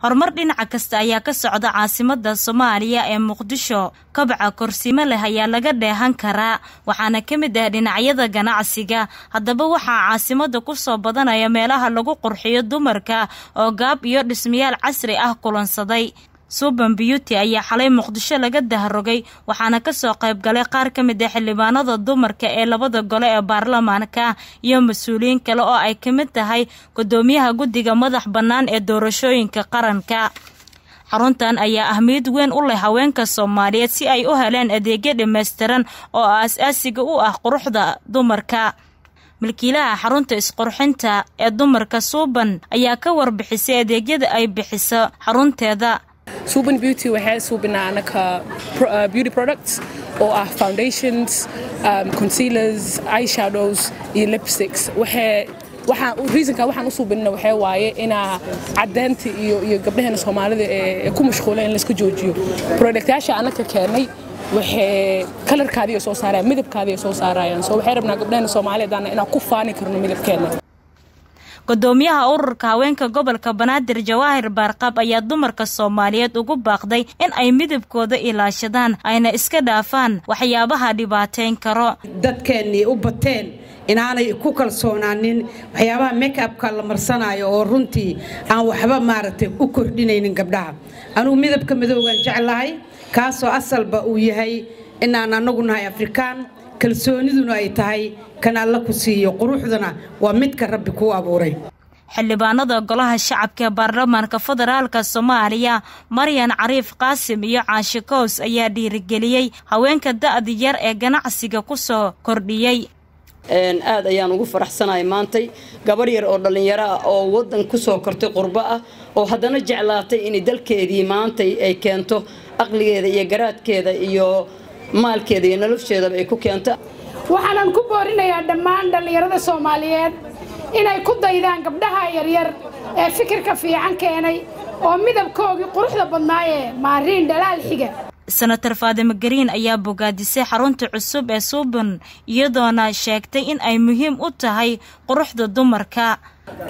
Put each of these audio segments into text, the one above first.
Horumar dhinaca kasta ayaa ka socda caasimadda Soomaaliya ee Muqdisho. Kobaca korsiimo leh ayaa laga dheehan karaa, waxaana ka mid ah dhinacyada ganacsiga. Haddaba waxaa caasimadda ku soo badanaya meelaha lagu qurxiyo dumarka oo gaab iyo dhismayaal casri ah kulansaday. Suuban Beauty ayaa xalay Muqdisho laga dahrogay, waxaana kasoo qayb galay qaar ka mid ah xildhibaanada dumarka ee labada gole ee baarlamaanka iyo mas-uuliyiin kale oo ay ka mid tahay gudoomiyaha guddiga madax bannaan ee doorashooyinka qaranka. Xaruntan ayaa ahmiyad weyn u leh haweenka Soomaaliyeed si ay u helaan adeegyo dhammaystiran oo aas-aasiga u ah quruxda dumarka. Milkiilaha xarunta isqurxinta ee dumarka Suuban ayaa ka warbixisay adeegyada ay bixiso xarunteeda. Suuban Beauty waxay suubinaa anaka beauty products oo ah foundations, concealers, eyeshadows iyo lipsticks. Waxay waxaan reasonka waxaan u suubinna waxay waaye inaa caddeynta iyo gabdhaheena Soomaalida ee ku mashquuleen in la iska joojiyo. Productyaasha anaka keenay waxay kalarkaadii soo saarayaan, midabkaadii soo saarayaan, so waxay rabnaa gabdhaheena Soomaaliyeed inaan ku faani karno midabkeena. Gudoomiyaha ururka haweenka gobolka Banaadir Jawaahir Baarqab ayaa dumarka Soomaaliyeed ugu baaqday in ay midabkooda ilaashadaan ayna iska dhaafaan waxyaabaha dhibaateyn karo. Dadkeennii u bateen inaanay ku kalsoonaanin waxyaabaha make-upka la marsanayo oo runtii aan waxba maaragtay u kordhinaynin gabdhaha. Anugu midabka madowgaan jeclahay, kaasoo asalba uu yahay inaan anagu nahay Afrikaan, kalsooniduna ay tahay kan Alla ku siiyo, quruxdana waa midka Rabbi kuu abuuray. Xildhibaanada golaha shacabka ee baarlamaanka federaalka Soomaaliya Maryan Cariif Qaasim iyo Caashi Kows ayaa dhiirigeliyey haweenka da'da yar ee ganacsiga ku soo kordhiyey. Aad ayaan ugu faraxsanahay maantay gabar yar oo dhallinyaro ah oo waddan ku soo kortay qurbo ah oo haddana jeclaatay inay dalkeedii maantay ay keento aqligeeda iyo garaadkeeda iyo maalkeeda iyo nolosheedaba ay ku keento. Waxaanan ku boorinayaa dhammaan dhallinyarada Soomaaliyeed inay ku daydaan gabdhaha yaryar ee fikirka fiican keenay oo midabkoogii quruxda badnaayee maariin dhalaal xiga. Senator Faadimo Gariin ayaa bogaadisay xarunta cusub ee Suuban, iyadoona sheegtay in ay muhiim u tahay quruxda dumarka.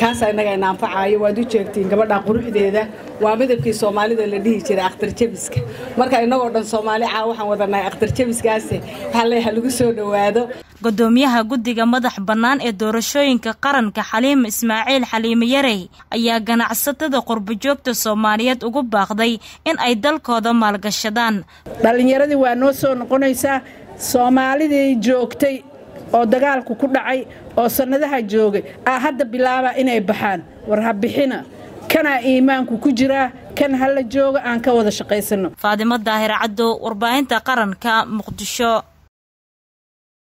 Kaasa innaga ina anfacayo, waad u jeegtiin gabadha quruxdeeda, waa midabkii Soomaalida la dhihi jiray akhtar jabiska. Marka innagoo dhan Soomaali caa waxaan wadannahay akhtar jabiskaasi, waxaa leeyahay lagu soo dhowaado. Gudoomiyaha guddiga madax bannaan ee doorashooyinka qaranka Xaliim Ismaaciil Xaliime Yarey ayaa ganacsatada qurbojoogta Soomaaliyeed ugu baaqday in ay dalkooda maalgashadaan. Dhallinyaradii waa noo soo noqonaysaa, Soomaalidii joogtay oo dagaalku ku dhacay oo sannadaha joogay aa hadda bilaaba inay baxaan. War ha bixina, kanaa iimaanku ku jiraa, kan hala jooga, aan ka wada shaqaysano. Faadimo Daahir Caddo, warbaahinta qaranka, Muqdisho.